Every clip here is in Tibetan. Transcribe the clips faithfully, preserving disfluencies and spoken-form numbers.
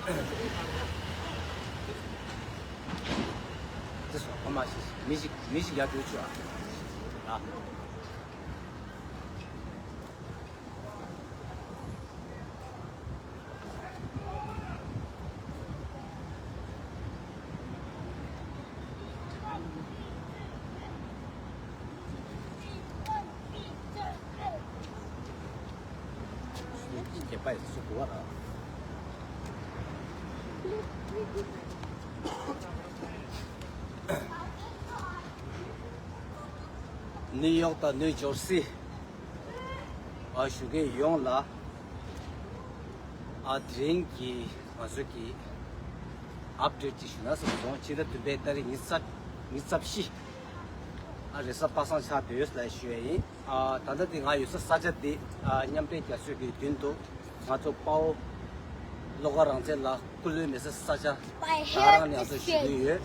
དེ་སོང་ཁོ་མ་ཤི་མི་ཞིག་མི་ཞིག་ཡར་འགྲོ་ཆོག་ཨ། ནིའུ་ཡོག་དང་ནིའུ་ཇོར་སི། ཨ་བཞུགས་མཁན་ཡོངས་ལ། ཨ་དེ་རིང་གི་ང་ཚོ་གི་ཨབ་ཌེཊ་ཅིག་ཞུ་ན་བསམ་སོང་། ཕྱི་ཟླ་བདུན་པའི་ཏ་རིག་ཉི་ཤུ་རྩ་ཉི་ཤུ་རྩ་བཞི། ཨ་རེས་གཟའ་པ་སངས་ཆགས་བསྡད་ཡོད་ལ་ཞུ་ཡ་ཡིན། ཨ་ད་ལྟ་དེ་ང་ཡོད་ས་ས་ཆ་འདི་ཨ་མཉམ་འབྲེལ་རྒྱལ་ཚོགས་ཀྱི་མདུན་དུ། ང་ཚོ་དཔའ་བོ་བློ་དགའ་རང་བཙན་ལགས་སྐུ་ལུས་མེད་ས་ས་ཆ་ད་རང་ནས་ང་ཚོ་ཞུ་གི་ཡོད།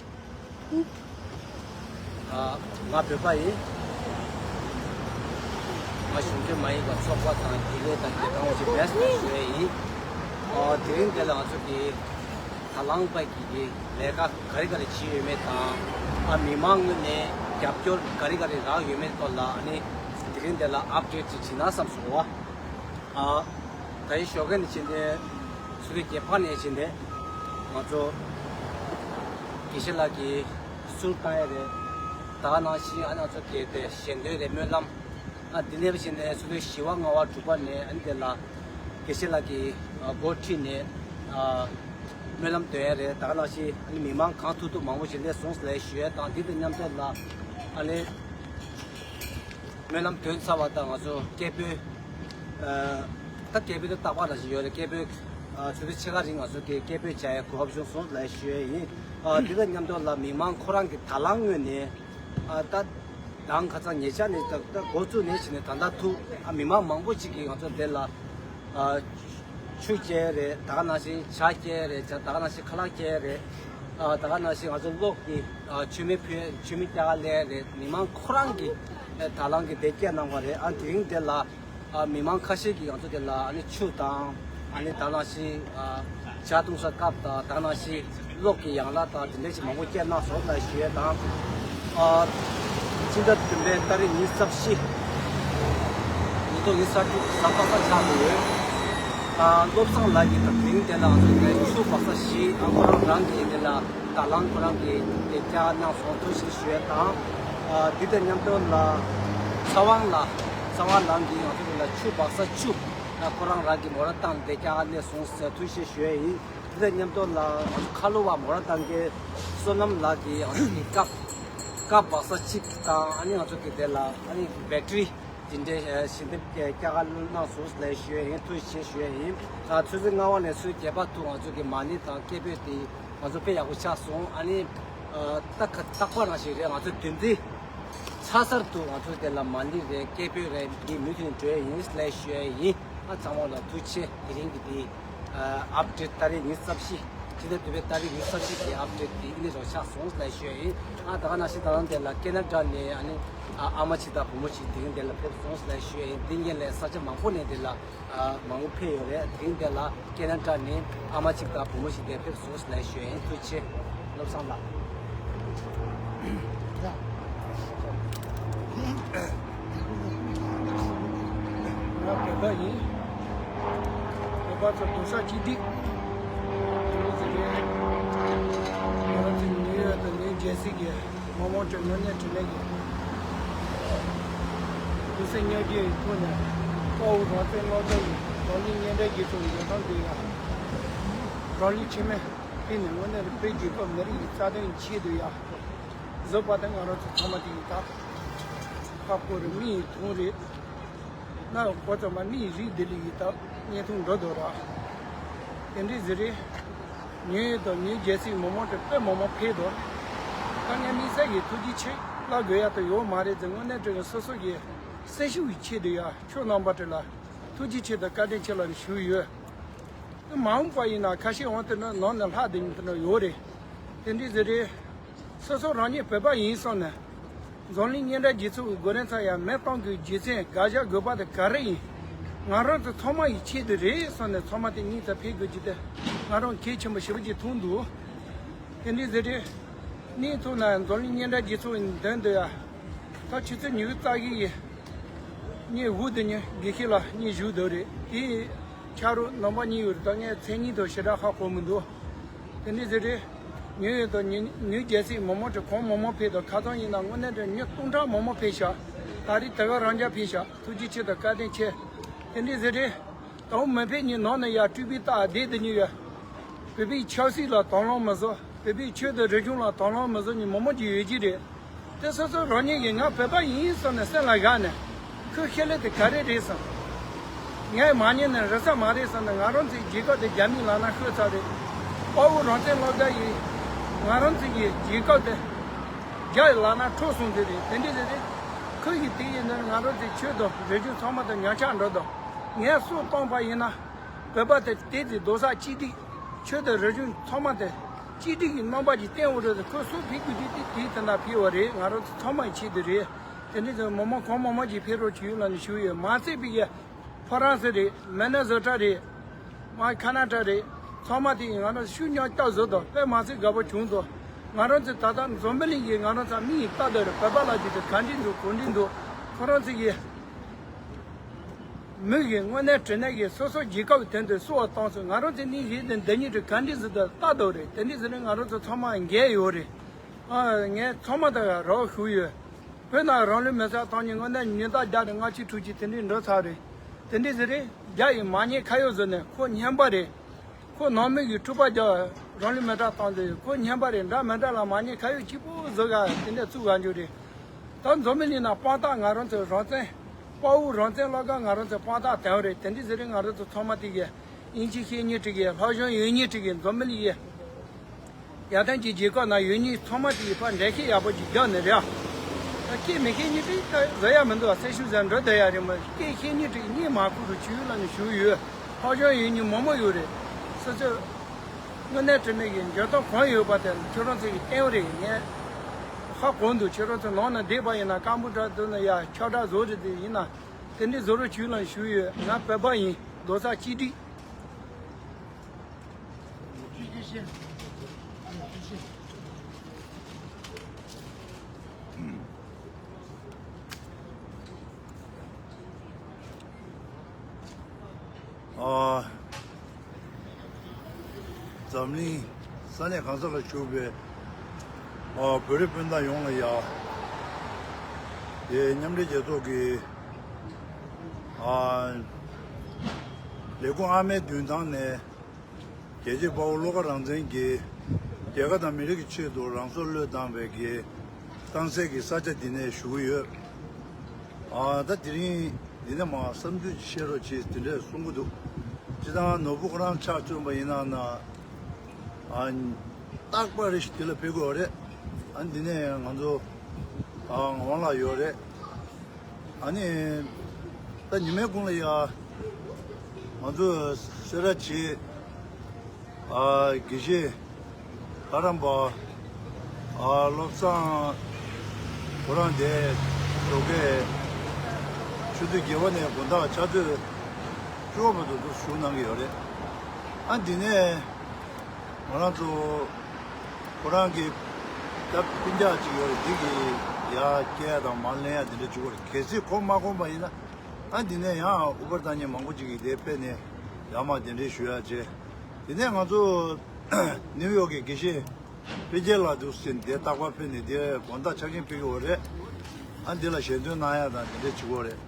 ཨ་ང་བོད་པ་ཡིན། ང་གཞུང་འབྲེལ་མ་ཡིན་པ་ཚོགས་པ་དང་དགེ་ལས་དང་རྒྱལ་ཁང་ཞིག་མེད་ཟེར་ཞུ་ཡ་ཡིན། ཨ་དེ་རིང་འདི་ལ་ང་ཚོ་གི་ད་ལང་པ་གི་གི་ལས་ཀ་ག་རེ་ག་རེ་བྱས་ཡོད་མེད་དང་། ཨ་མི་མང་ངོས་ནས་རྒྱབ་སྐྱོར་ག་རེ་ག་རེ་རག་ཡོད་མེད་སྐོར་ལ་ཨ་ནི་དེ་རིང་འདི་ལ་ཨབ་ཌེཊ་ཅིག་བྱེད་ན་བསམ་སོང་བ། ཨ་ད་ཡི་ཞོགས་ཀས་ནས་བྱས་ཏེ་ཚུར་རྒྱབ་ཁ་ནས་བྱས་ཏེ་ང་ཚོ་དགེ་བཤེས་ལགས་ཀྱིས་གསུར་བཏང་ཡ་རེད། ད་ག་ནང་བཞིན་ཨ་ནི་ང་ཚོ་གལ་ཏེ་ཞལ་འདོན་རེད། སྨོན་ལམ། ཨ་འདི་ནས་བྱས་ནས་ཚུར་ཞི་བ་ལྔ་པ་སྒྲུབ་པ་ནས་ཨ་ནི་དེ་ལ་དགེ་བཤེས་ལགས་ཀྱིས་ཨ་འགོ་ཁྲིད་ནས་ཨ་སྨོན་ལམ་འདོན་ཡ་རེད། ད་ག་ནང་བཞིན་ཨ་ནི་མི་མང་གང་ཐུབ་ཐུབ་མང་པོ་ཞིག་སླེབས་སོང་ལབ་ཞུ་ཡ་དང་། འདི་དང་མཉམ་དུ་ལ་ཨ་ནི་སྨོན་ལམ་འདོན་ཚར་བ་དང་ང་ཚོ་སྐད་འབོད། ཨ་ད་སྐད་འབོད་དེ་རྟག་པར་རང་བཞིན་ཡོད་རེད། སྐད་འབོད་ཨ་ཆུ་ཚོད་ཕྱེད་ཀ་རིང་ང་ཚོ་གི་སྐད་འབོད་བྱ་ཡ་གོ་སྐབས་བྱུང་སོང་ལབ་ཞུ་ཡ་ཡིན། ཨ་འདི་དང་མཉམ་དུ་ལ་མི་མང་ཁོ་རང་གི་ད་ལང་ངོས་ནས་ཨ་ད་དང་ཁ་སང་ཉེ་ཆར་ནས་ད་ད་འགོ་བཙུགས་ནས་བྱས་ནས་ད་ལྟ་ཐུག་ཨ་མི་མང་མང་པོ་ཅིག་གིས་ང་ཚོ་འདི་ལ་ཨ་ཆུ་བསྐྱལ་རེད། ད་ག་ནང་བཞིན་ཇ་བསྐྱལ་རེད། ཇ་ད་ག་ནང་བཞིན་ཁ་ལག་བསྐྱལ་རེད། ཨ་ད་ག་ནང་བཞིན་ང་ཚོ་གློག་གི་ཨ་མཆོད་མེ་ཕུལ། མཆོད་མེ་རྒྱག་ག་སླེབས་རེད། མི་མང་ཁོ་རང་གིས་ཨ་ད་ལང་གི་བདེ་སྐྱིད་གནང་བ་རེད། ཨ་དེ་རིང་དེ་ལ་ཨ་མི་མང་ཁ་ཤས་ཀྱིས་ང་ཚོ་དེ་ལ་ཨ་ནི་ཆུ་དང་ཨ་ནི་ད་ག་ནང་བཞིན་ཨ་ཇ་བཏུང་ས་ཀབ་དང་ད་ག་ནང་བཞིན་གློག་གི་ཡང་ལག་དང་དེ་འདྲ་ཞིག་མང་པོ་བསྐྱལ་གནང་སོང་ལབ་ཞུ་ཡས་དང་། ཨ་སྤྱི་ཟླ་བདུན་པའི་ཏ་རིག་ཉི་ཤུ་རྩ་བཞི། ཉིས་སྟོང་ཉི་ཤུ་རྩ་དྲུག་གཟའ་པ་སངས་ཆགས་བསྡད་ཡོད། ཨ་བློ་བཟང་ལགས་ཀྱིས་ད་དེ་རིང་དེ་ལ་ང་ཚོ་ཆུ་སྦག་ས་བཞི། ཨ་ཁོ་རང་རང་གིས་དེ་ལ་ད་ལང་ཁོ་རང་གིས་དེ་བསྐྱལ་གནང་སོང་། ཐུགས་རྗེ་ཆེ་ཞུ་ཡས་དང་། ཨ་འདི་དང་མཉམ་དུ་ལ་ཚེ་དབང་ལགས། ཚེ་དབང་ལགས་ཀྱིས་ང་ཚོ་དེ་ལ་ཆུ་སྦག་ས་བཅུ། ཨ་ཁོ་རང་རང་གིས་མོ་ཊ་བཏང་དེ་བསྐྱལ་གནང་སོང་ཟེར་ཐུགས་རྗེ་ཆེ་ཞུ་ཡས་ཡིན། དེ་དང་མཉམ་དུ་ལ་ང་ཚོ་ཁ་ལོ་བ་མོ་ཊ་བཏང་མཁན་བསོད་ནམས་ལགས་ཀྱིས་ང་ཚོ་གི་ཀབ་ཀབ་སྦག་ས་གཅིག་དང་། ཨ་ནི་ང་ཚོ་གི་དེ་ལ་ཨ་ནི་བེ་ཊི་རི་དེ་འདྲའི་ཞལ་འདེབས་བསྐྱལ་གནང་སོང་ལབ་ཞུ་ཡས་ཡིན། ཐུགས་རྗེ་ཆེ་ཞུ་ཡས་ཡིན། ཨ་ཆུ་ཚོད་ལྔ་པ་ནས་ཆུ་ཚོད་བརྒྱད་པ་ཐུག་ང་ཚོ་གི་མ་ཎི་དང་སྐད་འབོད་དེ་ང་ཚོ་དཔེ་ཡག་པོ་ཆགས་སོང་། ཨ་ནི་ཨ་ད་ཁ་རྟག་པ་རང་ཞིག་རེད། ང་ཚོ་བདུན་ཚིགས་ཚ་ཚར་དུ་ང་ཚོ་དེ་ལ་མ་ཎི་རེད། སྐད་འབོད་རེད། འདི་མུ་མཐུད་ནས་འགྲོ་ཡས་ཡིན་ལབ་ཞུ་ཡས་ཡིན། ཨ་ཚང་མ་ལ་ཐུགས་རྗེ་ཆེ། དེ་རིང་གི་དེ་ཨ་ཨབ་ཌེཊ་ཏ་རིག་ཉི་ཤུ་རྩ་བཞི། སྤྱི་ཟླ་བདུན་པའི་ཏ་རིག་ཉི་ཤུ་རྩ་བཞི་གི་ཨབ་ཌེཊ་དེ་ཨ་ནི་རོ་ཆགས་སོང་ལབ་ཞུ་ཡས་ཡིན། ཨ་ད་ག་ནང་བཞིན་ད་ལམ་དེ་ལ་ཁེ་ན་ཌ་ནས་ཨ་ནི་ཨ་ཨ་མ་གཅིག་དང་བུ་མོ་གཅིག་དེ་རིང་དེ་ལ་ཕེབས་སོང་ལབ་ཞུ་ཡས་ཡིན། འདི་གཉིས་ལས་ས་ཆ་མང་པོ་ནས་དེ་ལ་ཨ་མང་པོ་ཕེབས་ཡོད་རེད། དེ་རིང་དེ་ལ་ཁེ་ན་ཌ་ནས་ཨ་མ་གཅིག་དང་བུ་མོ་གཅིག་དེ་ཕེབས་སོང་ལབ་ཞུ་ཡས་ཡིན། ཐུགས་རྗེ་ཆེ། བློ་བཟང་ལགས། ང་བོད་པ་ཡིན། བོད་པ་ཚོ་རྡོག་རྩ་གཅིག་སྒྲིལ། དེ་རིང་ང་རང་ཚོ་ནིའུ་ཡོག་དང་ནིའུ་ཇར་སི་གི་མི་མང་ཚོ་དངོས་གནས་དྲང་གནས་ཀྱི་གདུང་སེམས་མཉམ་སྐྱེད་ཀྱི་ཐོག་ནས་དཔའ་བོ་རང་བཙན་མངའ་ཐང་གི་འཛམ་གླིང་སྙན་གྲགས་རྒྱས་ཚུལ་འཇོན་ཐང་དུ་ཡང་རང་ལུས་ཕྱེད་མ་ཕུལ་ནས་དངོས་གནས་བོད་རྒྱལ་ཁབ་མི་རིགས་ཀྱི་རྩ་དོན་ཆེད་དུ་ཡང་བཟོད་པ་དང་ང་རང་ཚོ་ཚང་མ་དེ་ཡིན་ད། ཁ་སྐོར་རེད། མི་ཡི་དོན་རེད། ན་གོ་ཚང་མ་མི་ཡི་རིགས་འདི་ལ་ཡིན་ད་བརྙན་ཐུང་འགྲོ་འདུག་ར། དེ་འདྲའི་ཟེར་རེད། ཉེ་དང་ཉེ་རྒྱལ་སྲིད་མི་མང་དེ་དཔེ་མང་མང་ཕེབས་འདུག་ད་ངས་དམིགས་བསལ་གྱི་ཐུགས་རྗེ་ཆེ་ལབ་དགོས་ཡ་དེ་ཡོད་མ་རེད་ཟེར། དངོས་གནས་དྲང་གནས་སོ་སོ་གི་སེམས་ཤུགས་ཀྱི་ཆེད་དུ་ཡ་ཁྱོད་རྣམ་པ་དེ་ལ་ཐུགས་རྗེ་ཆེ་དང་བཀའ་དྲིན་ཆེ་ལབ་ནས་ཞུས་ཡོད། མ་འོངས་པ་ཡིན་ན་ཁ་ཤས་འོང་དེ་ནི་ནང་ནས་ལྷག་བསྡད་མཁན་དེ་འདྲ་ཡོད་རེད། དེ་འདྲའི་ཟེར་རེད། སོ་སོ་རང་ཉིད་བོད་པ་ཡིན་སོང་ནས། འཛམ་གླིང་སྙན་གྲགས་རྒྱས་ཚུལ་གྱི་འགོ་རིམ་ཚང་ཡང་མི་སྟོང་གི་རྗེས་མཚན་དགག་བཞག་དགོས་པ་དེ་ག་རེ་ཡིན། ང་རང་ཚོ་ཚང་མ་ཡི་ཆེད་དུ་རེད་བསམ་ནས། ཚང་མ་དེ་གཉིས་ཚ་ཕེབས་དགོས་ཀྱི་དེ་ང་རང་གལ་ཆེན་པོ་ཞེ་པོ་ཅིག་མཐོང་འདུག་དེ་འདྲའི་ཟེར་རེད། གནས་ཐུག་ན་འཛམ་གླིང་སྙན་གྲགས་རྗེས་ཚོགས་ཡིན་དོན་དུ་ཡ། ད་ཆུ་ཚོད་ཉི་ཤུ་རྩ་བཞི་ཡི་གཉིས་འུ་དུ་ཉི་དགེ་བཤེས་ལ་གཉིས་བཞུགས་འདུག་རེད། དེའི་ཆ་རོགས་ནང་པ་གཉིས་ཡོད་རེད། ད་ངས་མཚན་ཉིད་དང་ཞེ་དྲག་ཧ་གོ་མི་འདུག་དེ་འདྲའི་ཟེར་རེད། ཉོ་ཡོད་དང་ཉོ་ཉོ་རྒྱལ་སྲིད་མང་མང་དྲི་གང་མང་མང་ཕེབས་དང་ཁ་ཚང་ཡིན་ན་དངོས་གནས་དྲི་ཉོ་སྟོང་ཕྲག་མང་མང་ཕེབས་ཤག་ད་རེས་དེ་ག་རང་རྒྱ་ཕེབས་ཤག་ཐུགས་རྗེ་ཆེ་དང་བཀའ་དྲིན་ཆེ། དེ་འདྲའི་ཟེར་རེད། དང་མི་ཕེབས་ཉིན་ནང་ནས་ཡར་སྤྲུལ་པའི་རྟགས་བསྡད་དུ་ཉོ་ཡ། བོད་པའི་ཆབ་སྲིད་ལ་དང་བླངས་མི་བཟོ། བོད་པའི་ཆོས་དང་རིག་གཞུང་ལ་དང་བླངས་མི་བཟོ་ཉིན་མང་མང་ཅིག་ཡོད་ཀྱི་རེད། དེ་སོ་སོ་རང་ཉིད་ཀྱིས་ང་བོད་པ་ཡིན་བསམ་ནས་སེམས་ལ་བཞག་ནས། ཁོའི་ཤེས་ལས་དེ་ག་རེ་རེད་བསམ། ངས་མ་ཉན་ནས་རེད་ས་མ་རེད་བསམ་ནས། ང་རང་ཚོའི་རྒྱལ་ཁབ་དེ་རྒྱ་མིའི་ལག་ན་ཤོར་ཚར་རེད། དཔའ་བོ་རང་བཙན་སློབ་གྲྭ་ཡིས་ང་རང་ཚོའི་རྒྱལ་ཁབ་དེ་རྒྱ་ཡི་ལག་ན་འཕྲོག་སོང་དེ་རེད། དེ་འདྲ་ཟེར་རེད། ཁོ་ཡིས་དེ་ཡིན་ན་ང་རང་ཚོའི་ཆོས་དང་རིག་གཞུང་ཚང་མ་དང་ཉམས་ཆག་འགྲོ་དང་། ངས་སྲོག་བཏང་པ་ཡིན་ན། བོད་པ་དེ་དེ་དེ་རྡོག་ས་གཅིག་སྒྲིལ། ཆོས་དང་རིག་གཞུང་ཚང་མ་དེ་གཅིག་སྒྲིལ་གྱི་རྣམ་པ་ཅིག་བསྟན་འོ་རེད། ཁོ་སྲོག་ཕུལ་དགོས་དུས་དེ་དེའི་དེ་འདྲ་ཕུལ་བ་རེད། ང་རང་ཚོ་ཚང་མའི་ཆེད་དུ་རེད། དེ་འདྲ་ཚོ་མི་མང་གང་མང་མང་ཅིག་ཕེབས་རོགས་བྱོས་ལབ་ནས་ཞུ་ཡོད། མ་ཚད་པའི་ཡ། ཕ་རན་སི་རེད། མི་ནི་སོ་ཊ་རེད། མ་ཁ་ན་ཌ་རེད། ཚང་མ་དེ་ང་རང་ཤུགས་རྐྱེན་སྐྱབས་བཟོ་དང་དཔེ་མ་ཚད་དགའ་པོ་བྱུང་དང་། ང་རང་ཚོ་ད་ལྟ་འཛམ་བུ་གླིང་གི་ང་རང་ཚོ་མི་ཡི་ལྟ་དོ་རེད། བོད་པ་ལ་དེ་དེ་ག་འདྲ་འདུག་ག་འདྲ་འདུག་ཁོ་རང་ཚོ་ཡི་མི་གི་དངོས་གནས་དྲང་གནས་ཀྱི་སོ་སོ་རྒྱལ་ཁབ་དོན་དུ་གསོལ་བ་བཏང་སོང་། ང་རང་ཚོ་ནི་ཡིད་དུ་འདི་ཉིད་དུ་ག་འདྲ་ཟེར་དུ་ལྟ་དོ་རེད། དེ་འདྲ་ཟེར་ནས་ང་རང་ཚོ་ཚང་མ་འགལ་ཡོད་རེད། ཨ་ངས་ཚང་མ་དང་རོགས་ཞུ་ཡོད། བོད་ནང་རང་ལུས་མེ་སྲེག་བཏང་ཉིན་དངོས་གནས་ཉིན་ལྟར་བརྒྱ་དང་ལྔ་བཅུ་དྲུག་ཅུ་དེ་འདྲའི་འགྲོ་ཚར་རེད། དེ་འདྲའི་ཟེར་རེད། རྒྱ་ཡི་མ་ཉེས་ཁ་གཡོག་བཟོས་ནས་ཁོ་ཉན་པ་རེད། ཁོ་ནང་མི་གི་འཁྲུག་པ་རྒྱག་རང་ལུས་མེ་སྲེག་བཏང་དེ་ཁོ་ཉན་པ་རེད། འདྲ་མི་འདྲ་ལ་མ་ཉེས་ཁ་གཡོག་གཅིག་པོ་བཟོ་ག་དེ་འདྲ་བཙུགས་ག་འཇུག་རེད། ད་འཛམ་བུ་གླིང་ན་དཔང་རྟགས་ང་རང་ཚོའི་རང་བཙན། དཔའ་བོ་རང་བཙན་བློ་དགའ་ང་རང་ཚོའི་དཔང་རྟགས་དེ་རེད། དེ་འདྲའི་ཟེར་རེད། ང་རང་ཚོ་ཚང་མ་དེ་གི་དབྱིན་ཇི་ཤེས་མཁན་ཅིག་གིས། ལྷོ་གཞུང་ཡོད་མཁན་ཅིག་གིས། འཛམ་བུ་གླིང་ཡི་ཡར་ཐོན་གྱི་རྒྱལ་ཁབ་ནང་ཡོད་མཁན་ཚང་མ་དེ་ཡི་ཕར་འགྲེལ་བཤད་ཡག་པོ་ཅིག་རྒྱག་ནས་རེད། ད་སྐད་མི་ཤེས་མཁན་ཅིག་ད་བཟོ་ཡ་མི་འདུག་ཟེར་ཞུ་ཟེར་འགྲོ་བསྡད་ཡ་རེད་མོད། སྐད་ཤེས་མཁན་ཅིག་གཉིད་མ་ཁུག་རུ་བྱུས་ལ་ནི་ཞུ་ཡོད། ལྷོ་གཞུང་ཡོད་མཁན་མང་མང་ཡོད་རེད། སོ་སོ་དངོས་གནས་དྲི་མེད་ཀྱི་འཇོན་ཐང་གང་ཡོད་པ་དེ་ཁྱོད་རང་ཚོ་གི་བསྟན་རེད། ངས་ཧ་གོ་འདུག་ཁྱོད་རང་ཚོ་ནང་ན་བསྡད་པ་ཡིན་ན་རྐང་པོ་འདྲ་འདུག་ན་ཡ་ཁྱབ་བསྒྲགས་བཟོ་རེད། དེ་ཡིན་ན་དེ་འདྲའི་བཟོ་རོགས་བྱུས་ལ་ཞུ་ཡོད། ང་བོད་པ་ཡིན། རྡོག་རྩ་གཅིག་སྒྲིལ། ཨ། འཛམ་གླིང་ས་གནས་གང་ས་ལ་བཞུགས་པའི་ཨ་བོད་རིགས་སྤུན་ཟླ་ཡོངས་ལ་ཡ། དེ་མཉམ་འབྲེལ་རྒྱལ་ཚོགས་ཀྱི་ཨ་ལས་ཁུངས་ཨ་མའི་མདུན་ཐང་ནས། རྒྱལ་གཅེས་དཔའ་བོ་བློ་དགའ་རང་བཙན་གྱིས་རྒྱལ་ཁབ་དང་མི་རིགས་ཀྱི་ཆེད་དུ་རང་སྲོག་བློས་བཏང་བའི་གི་གཏམ་གསལ་གྱི་ས་ཆ་འདི་ནས་ཞུ་གི་ཡོད། ཨ་ད་དེ་རིང་འདི་ནས་མར་བསམ་ཚུལ་ཅིག་བཤད་རོགས་བྱེད་དེ་འདྲས་གསུང་གི་འདུག་སྤྱིར་བཏང་ནོར་བུ་ཁོ་རང་ཕྱག་བཙུན་པ་ཡིན་ན་ན། ཨ་རྟག་པར་རེ་ཞིག་དེ་ལ་ཕེབས་དགོས་རེད། ཨ་འདི་ནས་ང་ཚོ་ཨ་ངག་དབང་ལགས་ཡོད་རེད། ཨ་ནི། ད་ཉི་མའི་གུང་ལ་ཡ། ང་ཚོ་སེ་ར་བྱེས། ཨ་དགེ་བཤེས། ལྷ་རམས་པ། ཨ་བློ་བཟང་ཁོ་རང་དེ་འགྲོ་སྐད། ཆུ་ཚོད་བརྒྱད་པ་ནས་དགོང་དག་ཆུ་ཚོད་བཅུ་པ་བར་དུ་འདུག་བཞུགས་གནང་གི་ཡོད་རེད། ཨ་འདི་ནས། ང་རང་ཚོ་ཁོ་རང་གི་ད་སྤུན་ཀྱག་ཅིག་ཡོད་རེད། འདི་གི་ཡ་སྐྱེལ་ཡ་དང་མར་ལེན་ཡ་དེ་འདྲ་བྱེད་དགོས་རེད། གལ་སྲིད་ཁོ་མ་དགོངས་པ་ཡིན་ན་ཨ་འདི་ནས་ཡང་ཨུ་པར་ཏང་ཉན་མང་པོ་ཅིག་གིས་དེ་ཕེབས་ནས་ཡར་མར་གདན་འདྲེན་ཞུ་ཡ་བྱས། དེ་ནས་ང་ཚོ་ནིའུ་ཡོག་གི་དགེ་བཤེས་དཔེ་རྒྱལ་ལགས་འདུག་ཟེར་ནས་དེ་རྟག་པར་ཕེབས་ནས་དེ་དགོང་དག་ཆ་རྐྱེན་ཕུལ་གི་ཡོད་རེད། ཨ་འདི་ལ་ཞལ་འདོན་གནང་ཡ་དང་དེ་འདྲ་བྱེད་དགོས་རེད།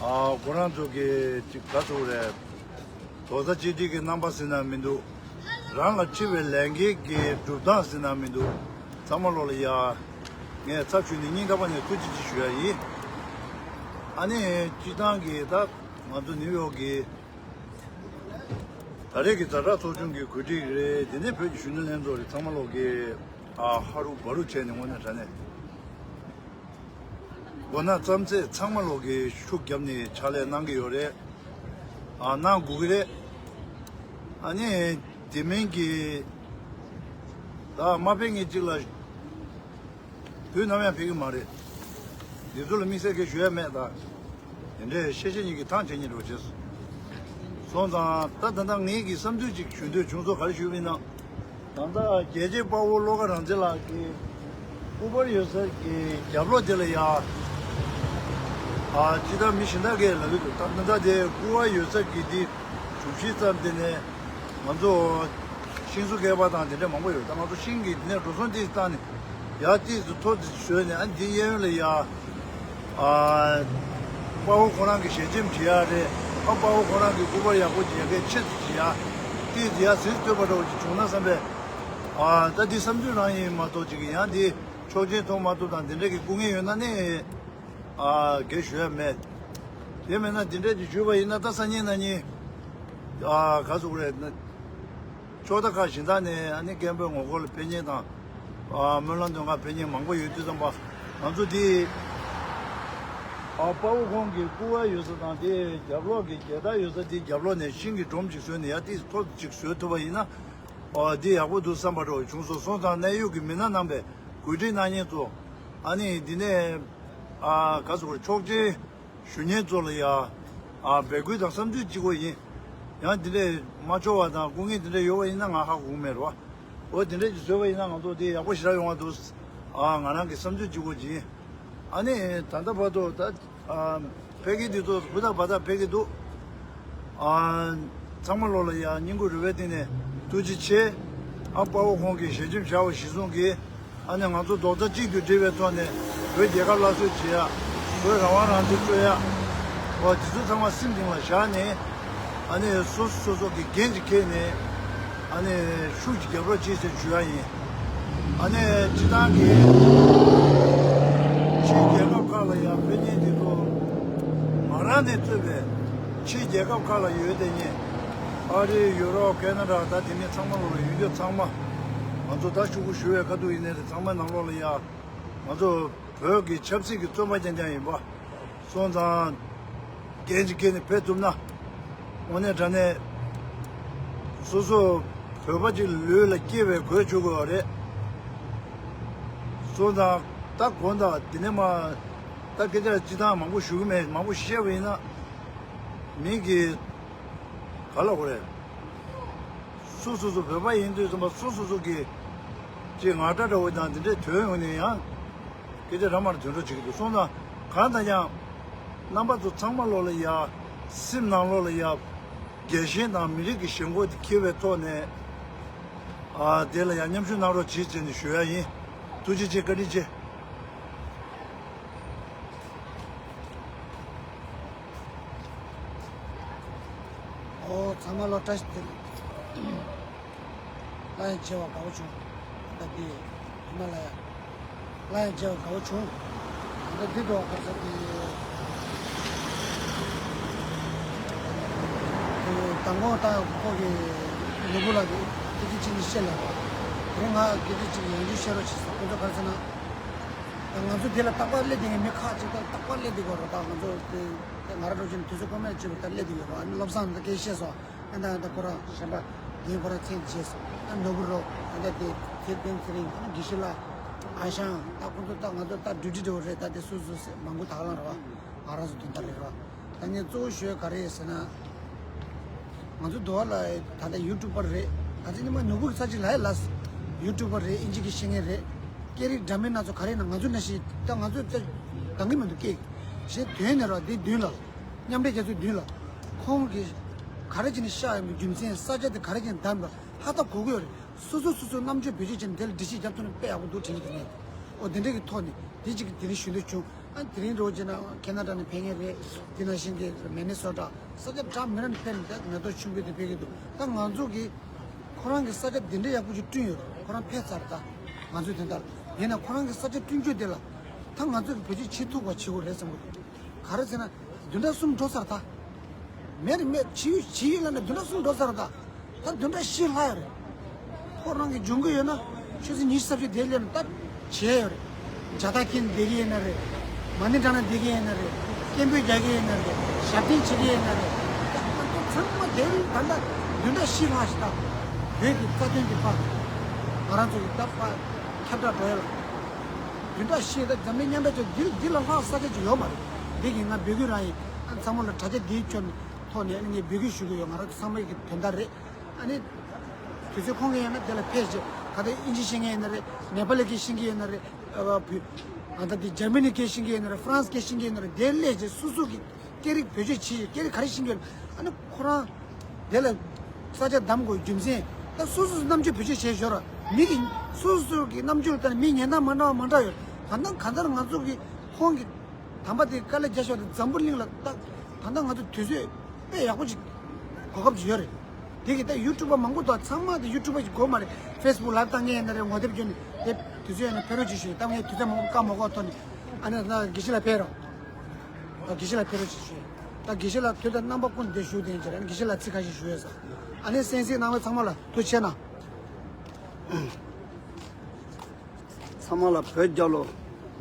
ཨ་ཁོ་རང་ཚོ་གི་ཅིག་ག་ཚོད་རེད། རྡོག་རྩ་གཅིག་སྒྲིལ་གྱི་རྣམ་པ་ཟེར་ན་མི་འདུག་རང་ལ་འཁྲི་བའི་ལས་འགན་གྱི་སྒྲུབ་སྟངས་ཟེར་ན་མི་འདུག་ཚང་མ་ལོག་ལ་ཡ། ངས་ཚབ་ཞུས་ནས་སྙིང་ཐག་པ་ནས་ཐུགས་རྗེ་ཆེ་ཞུ་ཡ་ཡིན། ཨ་ནི་སྤྱིར་བཏང་གི་ད་ང་ཚོ་ནིའུ་ཡོག་གི་ད་རེས་ཀྱི་ཛ་དྲག་ཚོགས་ཆུང་གི་གོ་སྒྲིག་རེད། དེ་ནས་བོད་ཀྱི་གཞོན་ནུ་ལྷན་ཚོགས་རེད། ཚང་མ་ལོག་གི་ཨ་ཧ་རུ་བ་རུ་བྱས་ནས་དངོས་གནས་དྲང་གནས། མགོ་ནག་རྩམ་ཚད་ཚང་མ་ལོག་གི་ཤུགས་བརྒྱབ་ནས་ཕྱག་ལས་གནང་གི་ཡོད་རེད། ཨ་གནང་དགོས་ཀྱི་རེད། ཨ་ནི་དེ་མིན་གྱི་ད་མ་ཕེབས་ངེས་གཅིག་ལ་དུས་ནམ་ཡང་ཕེབས་ཀྱི་མ་རེད། འདི་ཚོ་ལ་དམིགས་བསལ་གྱི་ཞུ་ཡ་མེད་ད། དེ་འདྲའི་ཤེས་བྱ་གཉིས་ཀྱི་ཐང་ཆད་ཉེ་འགྲོ་བྱས་སོང་ཙང་། ད་ད་ལྟ་ངེད་ཀྱི་བསམ་ཚུལ་ཅིག་ཞུ་འདོད་བྱུང་སོང་། ག་རེ་ཞུས་པ་ཡིན་ན། ད་ལྟ་རྒྱལ་གཅེས་དཔའ་བོ་བློ་དགའ་རང་བཙན་ལགས་ཀྱིས་སྐུ་པར་ཡོད་ས་ཀྱི་རྒྱབ་ལོགས་དེ་ལ་ཡ། ཨ་ཅི་ལྟར་མི་གཞན་དག་གིས་ལབ་ཀྱི་འདུག་ད་ད་ལྟ་དེ་སྐུ་པར་ཡོད་ས་ཀྱི་དེ་གྲུ་བཞི་ཙམ་དེ་ནས་ང་ཚོ་ཤིང་བཟོ་མཁས་པ་དང་དེ་འདྲ་མང་པོ་ཡོད། ད་ང་ཚོ་ཤིང་གི་དེ་ནས་འགྲོ་སོང་ཏོག་ཙམ་བཏང་ནས་ཡར་ཏོག་ཙམ་མཐོ་ཙམ་བཟོས་ནས། ཨ་འདི་གཡས་གཡོན་ལ་ཡ། ཨ་དཔའ་བོ་ཁོ་རང་གི་ཞལ་ཆེམས་བྲིས་ཡག་རེད། ཨ་དཔའ་བོ་ཁོ་རང་གི་སྐུ་པར་ཡག་པོ་ཅིག་ཡ་གི་ཆེད་དུ་བྲིས་ཡག་ཏོག་ཙམ་ཡ་ཟིན་ཐུབ་པ་འདྲ་བོ་ཅིག་བྱུང་ན་བསམ་པས། ཨ་ད་འདི་བསམ་ཚུལ་རང་ཡིན་མ་གཏོགས་ཅིག་ཡང་འདི་ཆོག་མཆན་ཐོབ་མ་ཐུབ་དང་དེ་འདྲ་གི་སྐུ་ངལ་ཡོད་ན་ནི། ཨ་དགེ་ཞུ་ཡ་མེད། དེ་མེད་ན་དེ་འདྲ་ཅིག་ཞུས་པ་ཡིན་ན། ད་སང་ཉིན་གནངས་ཉིན་ཨ་ག་ཟེར་དགོས་རེད་ན། ཕྱོགས་མཐའ་ཁག་གཞན་དག་ནས་ཨ་ནི་སྐད་འབོད་ངོ་རྒོལ་ཕེབས་མཁན་དང་། ཨ་སྨོན་ལམ་འདོན་གར་ཕེབས་མཁན་མང་པོ་ཡོད་དུས་ཙམ་པ། ང་ཚོ་འདི་ཨ་དཔའ་བོ་ཁོང་གི་སྐུ་པར་ཡོད་ས་དང་དེའི་རྒྱབ་ལོགས་ཀྱི་རྒྱལ་དར་ཡོད་ས་དེའི་རྒྱབ་ལོགས་ནས་ཤིང་གི་སྒྲོམ་ཅིག་བཟོས་ནས་ཡར་ཏོག་ཙམ་མཐོ་ཙམ་ཅིག་བཟོས་ཐུབ་པ་ཡིན་ན། ཨ་འདི་ཡག་པོ་འདུག་བསམ་པ་འདྲ་བོ་བྱུང་སོང་། སོང་ཙང་གནད་ཡོད་ཀྱི་མི་སྣ་རྣམ་པས་གོ་སྒྲིག་གནང་མཁན་ཚོ། ཨ་ནི་འདི་ནས་ཨ་ག་ཟེར་དགོས་རེད། ཆོག་མཆན་ཞུ་མཁན་ཚོ་ལ་ཡ། ཨ་འབོད་སྐུལ་དང་བསམ་ཚུལ་གཅིག་པོ་ཡིན། ཡང་འདི་འདྲས་མ་ཆོག་པ་དང་སྐུ་ངལ་འདི་འདྲས་ཡོད་པ་ཡིན་ན་ང་ཧ་གོ་གི་མེད་རེད་བ། འོ་དེ་འདྲས་ཀྱི་བཟོས་པ་ཡིན་ན་ང་ཚོ་དེ་ཡག་པོ་ཞེ་དྲག་ཡོང་བ་འདུག་ཨ་ང་རང་གི་བསམ་ཚུལ་གཅིག་པོ་ཅིག་ཡིན། ཨ་ནི་ད་ལྟ་བར་དུ་ད་ཨ་ཕེབས་ཀྱི་འདུག་ཧུར་ཐག་བ་ཐག་ཕེབས་ཀྱི་འདུག་ཨ་ཚང་མ་ལོ་ལ་ཡ་སྙིང་ཁུང་རུས་པའི་གཏིང་ནས་ཐུགས་རྗེ་ཆེ། ཨ་དཔའ་བོ་ཁོང་གི་ཞལ་ཆེམས་བཞག་པ་གཞིར་བཟུང་གིས། ཨ་ནི་ང་ཚོ་རྡོག་རྩ་གཅིག་ཏུ་སྒྲིལ་བའི་ཐོག་ནས་བོད་རྒྱལ་ཁབ་སླར་གསོ་བྱེད་ཡ། བོད་རང་དབང་རང་བཙན་རྩོད་ཡ། འོ་དེ་ཚོ་ཚང་མ་སེམས་གཏིང་ལ་བཞག་ནས། ཨ་ནི་སོ་སོ་སོ་སོ་གི་འགན་ཅིག་འཁྱེར་ནས། ཨ་ནི་ཤུགས་ཀྱིས་རྒྱབ་རོགས་བྱེད་ཟེར་ཞུ་ཡ་ཡིན། ཨ་ནི་སྤྱི་བཏང་གི་ཕྱིའི་རྒྱལ་ཁབ་ཁག་ལ་ཡང་ཕེབས་མཁན་དེ་ཚོ་ང་རང་ནས་གཙོས་པའི་ཕྱིའི་རྒྱལ་ཁབ་ཁག་ལ་ཡོད་དེ་ཉིད། ཨ་རི། ཡུ་རོབ། ཁེ་ན་ཌ། ད་དེ་ནས་ཚང་མ་ལོ་ལ་ཡོད་རྒྱུ་ཚང་མ། ང་ཚོ་ད་ཤོག་གུ་ཞུ་བའི་ཁ་ཐུག་ཡིན་ནའི་རེད། ཚང་མའི་ནང་ལོགས་ལ་ཡ། ང་ཚོ་བོད་ཀྱི་ཆབ་སྲིད་ཀྱི་བཙོན་པ་རྐྱང་རྐྱང་ཡིན་པ། སོང་ཙང་། འགན་ཅིག་འཁྱེར་ནས་ཕེབས་ཐུབ་ན། དངོས་གནས་དྲང་གནས་སོ་སོ་བོད་པ་ཅིག་ལུས་ལ་སྐྱེས་པའི་གོད་ཆོད་དགོས་པ་རེད། སོང་ཙང་ད་དགོངས་དག་དེ་ནས་མ། ད་སྐད་ཆ་སྤྱི་བཏང་མང་པོ་ཞུ་གི་མེད། མང་པོ་བཤད་པ་ཡིན་ན་མི་གི་ག་ལ་གོ་རེད། སོ་སོ་སོ་བོད་པ་ཡིན་དུས་ཙམ་པ་སོ་སོ་སོ་གི་ཅིག་ངར་སྒྲ་འདྲ་བོ་དང་དེ་འདྲའི་དོན་ཡོང་ནས་ཡང་སྐད་ཆ་ར་མར་དོན་འགྲོ་བྱེད་ཀྱི་འདུག་སོང་ཙང་གང་ལྟར་ཀྱང་རྣམ་པ་ཚོ་ཚང་མ་ལོ་ལ་ཡ། སེམས་ནང་ལོགས་ལ་ཡ། རྒྱལ་ཞེན་དང་མི་རིགས་ཀྱི་ཞེན་ཁོག་དེ་འཁྱེར་བའི་ཐོག་ནས། ཨ་དེ་ལ་ཡང་མཉམ་ཞུགས་གནང་རོགས་གྱིས་ཟེར་ནས་ཞུ་ཡ་ཡིན། ཐུགས་རྗེ་ཆེ། བཀའ་དྲིན་ཆེ། ཨོ་ཚང་མ་ལོ་བཀྲ་ཤིས་བདེ་ལེགས། སླར་ཡང་མཇལ་བ་དགའ་བོ་བྱུང་། ད་འདི་ཧི་མ་ལ་ཡ། སླར་ཡང་མཇལ་བ་དགའ་བོ་བྱུང་། ད་འདི་འགྲོ་བ་ཁ་ས་འདི། དང་པོ་ད་ཁོ་གི་ནོར་བུ་ལགས་ཀྱིས་སྐད་ཆ་གཅིག་ནི་བཤད་ལ། དེ་རིང་ང་སྐད་ཆ་གཅིག་ཡང་བསྐྱར་བཤད་རོགས་བྱེད་ཟེར། ཁོ་ཚོ་ག་རེ་ཟེར་ན། ད་ང་ཚོ་འདི་ལ་རྟག་པར་སླེབས་བསྡད་མཁན་མི་ཁག་ཅིག་ད་རྟག་པར་སླེབས་བསྡད་ཀྱི་ཡོད་རེད། ད་ང་ཚོ་དེ་ང་རང་འགྲོ་ཆེན་དུས་ཚོད་ཁོ་མེད་ཅེས་པ་ད་སླེབས་བསྡད་ཀྱི་ཡོད་རེད། ཨ་ནི་བློ་བཟང་ད་སྐད་བཤད་སོང་། ཨ་ད་ད་ཁོ་རང་གཞན་པ་རྒན་ཁོ་རང་མཚན་བརྗེས་སོང་། ཨ་ནོར་བུ་རོགས། ཨ་ད་དེ་ཚེ་བརྟན་ཚེ་རིང་། ཨ་དགེ་བཤེས་ལགས། ཨ་ཞང་། ད་ཁོ་ཚོ་ད་ང་ཚོ་ད་ཌིའུ་ཊི་འདྲ་བོ་རེད། ད་དེ་སུ་སུ་ཟེར་མང་པོ་དག་ལང་རེད་བ། ང་རང་ཚོ་དོན་དག་རེད་བ། ད་ངས་གཙོ་བོ་ཞུ་ཡ་ག་རེ་ཡོད་ཟེར་ན། ང་ཚོ་འདི་བ་ལ་ད་ལྟ་ཡུ་ཊུབ་པར་རེད། ང་ཚོ་ཉི་མ་ནོར་བུ་གི་ཚར་གཅིག་ལ་ཡ་ལ་ཡུ་ཊུབ་པར་རེད། ཨིན་ཇི་གི་ཤེས་མཁན་རེད། སྐད་རིགས་འདྲ་མིན་སྣ་ཚོགས་ག་རེ་ཡིན་ན་ང་ཚོ་ནང་བཞིན་ད་ང་ཚོ་ད་འདང་གི་མི་འདུག་སྐད་གཞན་དོན་ནས་རོགས་འདི་མདུན་ལ། མཉམ་འབྲེལ་རྒྱལ་ཚོགས་མདུན་ལ། ཁོང་གིས་ག་རེ་བྱས་ནས་བཞག་ཡོད་མེད། རྒྱུ་མཚན་ས་ཆ་དེ་ག་རེ་བྱས་ནས་བདམས་པ་ཧ་ད་གོ་གི་ཡོད་རེད། སོ་སོ་སོ་སོའི་རྣམ་དཔྱོད་བེད་སྤྱོད་བྱས་ནས་དེ་ལ་འགྲེལ་བཤད་རྒྱབ་ཐུབ་ན་དཔེ་ཡག་པོ་འདུག་དྲན་གྱི་འདུག་ངས། འོ་དེ་འདྲ་གི་ཐོག་ནས་དེ་གཅིག་གི་དེ་རིང་ཞུ་འདོད་བྱུང་། ཨ་དེ་རིང་རོགས་བྱས་ན་ཁེ་ན་ཌ་ནས་ཕེབས་མཁན་རེད། དེ་ནང་བཞིན་གྱི་མི་ནི་སོ་ཊ་ས་ཆ་འདྲ་མི་འདྲ་ནས་ཕེབས་ནས་ད་མེ་ཏོག་ཆུང་བོས་དེ་ཕེབས་ཀྱི་འདུག་ད་ང་ཚོ་གིས་ཁོ་རང་གི་ས་ཆ་འདི་འདྲ་ཡག་པོ་ཅིག་བསྐྲུན་ཡོད་རེད། ཁོ་རང་ཕེབས་ཚར། ད་ང་ཚོའི་དོན་དག་ཡིན་ན་ཁོ་རང་གི་ས་ཆ་བསྐྲུན་རྒྱུ་དེ་ལ་ད་ང་ཚོ་གིས་བེད་སྤྱོད་བྱེད་ཐུབ་པ་བྱེད་དགོས་རེད་བསམ་གི་འདུག་ག་རེ་ཟེར་ན་བདུན་ཕྲག་གསུམ་འགྲོ་ཚར། ད་མེད་རེད་མེད། བྱེད་ཡུལ་བྱེད་ཡུལ་ལ་ནི་བདུན་ཕྲག་གསུམ་འགྲོ་ཚར། ད་ད་བདུན་ཕྲག་བཞི་ལྷག་ཡོད་རེད། ཁོ་རང་གི་འབྱུང་གི་ཡོད་ན་ཆུ་ཚོད་ཉི་ཤུ་རྩ་བཞི་དེ་སླེབས་ན་ད་བྱས་ཡོད་རེད། ཇ་ད་ཁྱེར་བསྡད་ཀྱི་ཡོད་ན་རེད། མ་ཎི་བགྲང་ན་བསྡད་ཀྱི་ཡོད་ན་རེད། སྐད་འབོད་རྒྱག་གི་ཡོད་ན་རེད། ཞབས་བརྟན་བྱེད་ཀྱི་ཡོད་ན་རེད། ད་ང་ཚོ་ཚང་མ་དེ་རིང་ད་ལྟ་བདུན་ཕྲག་བཞི་ལྷག་ཞིག་ད་བོད་ཀྱི་རྩ་དོན་གྱི་ཕར་ང་རང་ཚོ་གི་ད་ཕར་ཁྱབ་བསྒྲགས་འགྲོ་ཡ་ལ། བདུན་ཕྲག་བཞི་ད་འཛམ་གླིང་མཉམ་འབྲེལ་ཚོ་འདི་འདི་ལ་ལྷག་ས་ཆ་ཅིག་ཡོད་མ་རེད། འདི་གི་ང་འབོད་སྐུལ་རང་ཡིན། ཨ་ ཚང་མ་ལ་དྲ་རྒྱ་འདིའི་ཕྱོགས་ནས་ཐོག་ནས་ཨ་ནི་ངས་འབོད་སྐུལ་ཞུ་གི་ཡོད། ང་རང་ཚོ་ཚང་མ་གི་དོན་དག་རེད། ཨ་ནི་དུས་ཚོད་ཁོང་གི་ཡོད་ན་དེ་ལ་ཕེབས་བྱས་ག་ད་ཨིན་ཇི་ཤེས་མཁན་ཡིན་ན་རེད། ནེ་པ་ལི་སྐད་ཤེས་མཁན་ཡིན་ན་རེད། ཨ་བ་བུ་ང་ད་དེ་འཇར་མ་ནི་སྐད་ཤེས་མཁན་ཡིན་ན་རེད། ཧྥ་རན་སི་སྐད་ཤེས་མཁན་ཡིན་ན་རེད། དེ་སླེབས་བྱས་སོ་སོ་གི་སྐད་རིགས་བེད་སྤྱོད་བྱེད་ཀྱི་སྐད་རིགས་ག་རེ་ཤེས་མཁན་ཡོད། ཨ་ནི་ཁོ་རང་དེ་ལ་ས་ཆ་བདམས་དགོས་རྒྱུ་མཚན་ད་སོ་སོ་སོ་རྣམ་དཔྱོད་བེད་སྤྱོད་བྱས་ཞོར་མི་གི་སོ་སོ་སོ་གི་རྣམ་དཔྱོད་ལ་ལྟ་ན་མི་ཉན་སྟངས་མ་འདྲ་བ་མ་འདྲ་ཡོད། གང་ལྟར་གང་ལྟར་ང་ཚོ་གི་ཁོང་གི་དམ་པ་དེ་དཀའ་ལས་རྒྱག་ཤོག་དེ་འཛམ་བུ་གླིང་ལ་ད་ད་ལྟ་ང་ཚོ་དུས་ཚོད་དཔེ་ཡག་པོ་ཅིག་གོ་སྐབས་ཅིག་ཡོད་རེད། དེ་གི་ད་ཡུ་ཊུབ་པ་མང་པོ་འདུག་ཚང་མ་དེ་ཡུ་ཊུབ་པ་ཅིག་དགོས་མ་རེད། ཧྥེ་སི་བུག་ལབ་བཏང་མཁན་ཡིན་ན་རེད། ངོ་དེབ་བརྒྱུད་ནས་དེ་དུས་ཚོད་ཡོད་ན་ཕེབས་རོགས་ཅིག་ཞུ། ད་ངས་དུས་ཚོད་མང་པོ་བཀག་མ་དགོས་ཐོག་ནས་ཨ་ནི་ད་དགེ་བཤེས་ལགས་ཕེབས་རོགས། ད་དགེ་བཤེས་ལགས་ཕེབས་རོགས་ཅིག་ཞུ། ད་དགེ་བཤེས་ལགས་དུས་དང་རྣམ་པ་ཀུན་ཏུ་བཞུགས་བསྡད་ཡིན་ཅེས་ཨ་ནི་དགེ་བཤེས་ལགས་ཚིག་ཁ་ཤས་ཞུ་ཡོད་ས། ཨ་ནི་གསན་གཟིགས་གནང་བའི་ཚང་མ་ལ་ཐུགས་རྗེ་ཆེ་གནང་། ཚང་མ་ལ་བོད་རྒྱལ་ལོ།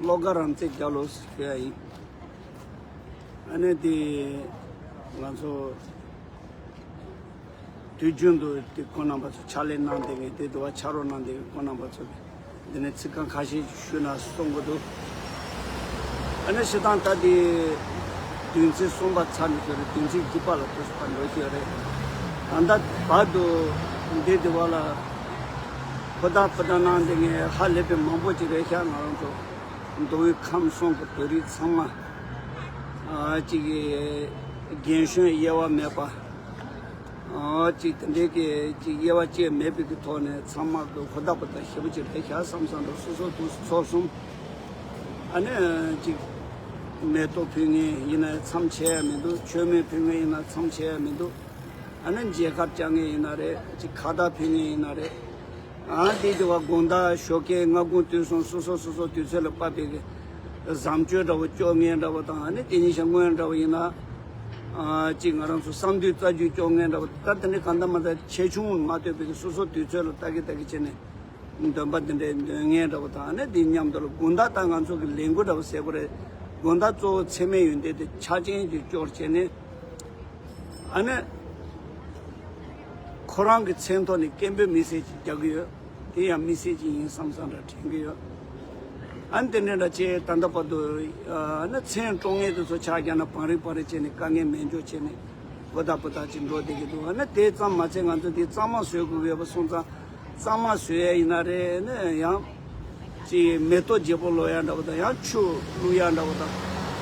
བློ་དགའ་རབ་མཛེས་རྒྱལ་ལོ་ཞུ་ཡ་ཡིན། ཨ་ནི་དེ་ང་ཚོ་དུས་རྒྱུན་དུ་དེ་ཁོང་རྣམ་པ་ཚོ་ཕྱག་ལས་གནང་བསྡད་མཁན་དེ་དུ་བ་ཕྱག་རོགས་གནང་བསྡད་མཁན་ཁོང་རྣམ་པ་ཚོ་འདི་ནས་ཚིག་རྐང་ཁ་ཤས་ཞུས་ན་གསུང་གི་འདུག་ཨ་ནི་སྤྱིར་བཏང་ད་དེ་བདུན་ཚིགས་གསུམ་པ་ཚར་ནས་ཞོར་བདུན་ཚིགས་བཞི་པ་ལ་ཐུག་པ་འགྲོ་ཞོར་རེད། ད་ལྟ་བར་དུ་འདི་དེ་བ་ལ་ཧོ་ད་པོ་ད་གནང་བསྡད་མཁན་ཧ་ལས་པའི་མང་པོ་ཅིག་རེད་ཤག་ང་རང་ཚོ་མདོ་དབུས་ཁམས་གསུམ་གྱི་བོད་རིགས་ཚང་མ་ཨ་ཅིག་གི་རྒན་གཞོན་དབྱེ་བ་མེད་པ། ཨ་ཅིག་དེ་འདྲའི་གི་ཅིག་དབྱེ་བ་བཅས་མེད་པའི་གི་ཐོག་ནས་ཚང་མ་གི་ཧོ་ད་པོ་ད་ཞེ་པོ་ཅིག་རེད་ཤག་བསམ་བསམ་འགྲོ། སོ་སོ་དུས་སུ་ཚོགས་གསུམ་ཨ་ནི་ཅིག་མེ་ཏོག་ཕུལ་མཁན་ཡིན་ན་མཚམས་ཆད་ཡ་མི་འདུག་མཆོད་མེ་ཕུལ་མཁན་ཡིན་ན་མཚམས་ཆད་ཡ་མི་འདུག་ཨ་ནི་མཇལ་ཁ་བཅར་མཁན་ཡིན་ན་རེད། ཅིག་ཁ་བཏགས་ཕུལ་མཁན་ཡིན་ན་རེད། ཨ་དེ་དེ་བ་དགོང་དག་ཞོགས་ཀས་སྔ་དགོང་དུས་གསུམ་སོ་སོ་སོ་སོ་དུས་ཚོད་ལ་བབས་པའི་གི་བཟང་སྤྱོད་འདྲ་བོ་སྐྱོར་མཁན་འདྲ་བོ་དང་ཨ་ནི་དེ་ཉིན་ཞག་སྔོན་འདྲ་བོ་ཡིན་ན་ཨ་ཅིག་ང་རང་ཚོ་བསམ་འདུན་རྩ་རྒྱུད་སྐྱོར་མཁན་འདྲ་བོ། ད་དེ་འདྲའི་གང་ལྟར་མ་ད་ཆེ་ཆུང་མ་ལྟོས་པའི་གི་སོ་སོ་དུས་ཚོད་ལ་ལྟ་གི་ལྟ་གི་བྱས་ནས་འདོན་པ་དེ་འདྲའི་འདོན་མཁན་འདྲ་བོ་དང་ཨ་ནི་དེ་མཉམ་དུ་ལ་དགོང་དག་ད་ང་ཚོ་གི་ལས་འགུལ་འདྲ་བོ་ཟེར་དགོས་རེད། དགོང་དག་གཙོ་བོ་མཚན་སྨད་ཡོན་ཏན་དེ་ཆ་ཅན་གྱི་སྐྱོར་བྱས་ནས། ཨ་ནི། ཁོ་རང་གི་མཚན་ཐོག་ནས་སྐད་འབོད་དམིགས་བསལ་ཅིག་རྒྱག་གི་ཡོད། དེ་ཡང་དམིགས་བསལ་ཅིག་ཡིན་བསམ་བསམ་འདྲ་དྲན་གི་ཡོད། ཨ་ནི་དེ་འདྲ་འདྲ་བྱས་ད་ལྟ་བར་དུ་ཨ་ནི་མཚན་སྤྲོ་མཁན་དེ་ཚོ་ཆ་བཞག་ན་བང་རིམ་བང་རིམ་བྱས་ནས་དཀའ་ངལ་མེད་འཇོག་བྱས་ནས་ཧོ་ད་པོ་ད་ཅིག་འགྲོ་བསྡད་ཀྱི་འདུག་ཨ་ནི་དེ་ཙམ་མ་ཚད་ང་ཚོ་འདི་གཙང་མ་བཟོ་དགོས་ཡོད་པ་སོང་ཙང་། གཙང་མ་བཟོ་ཡ་ཡིན་ན་རེད་ནི་ཡང་། ཅིག་མེ་ཏོག་བརྗེ་པོ་ལོ་ཡ་འདྲ་བོ་དང་ཡང་ཆུ་བླུག་ཡ་འདྲ་བོ་དང་།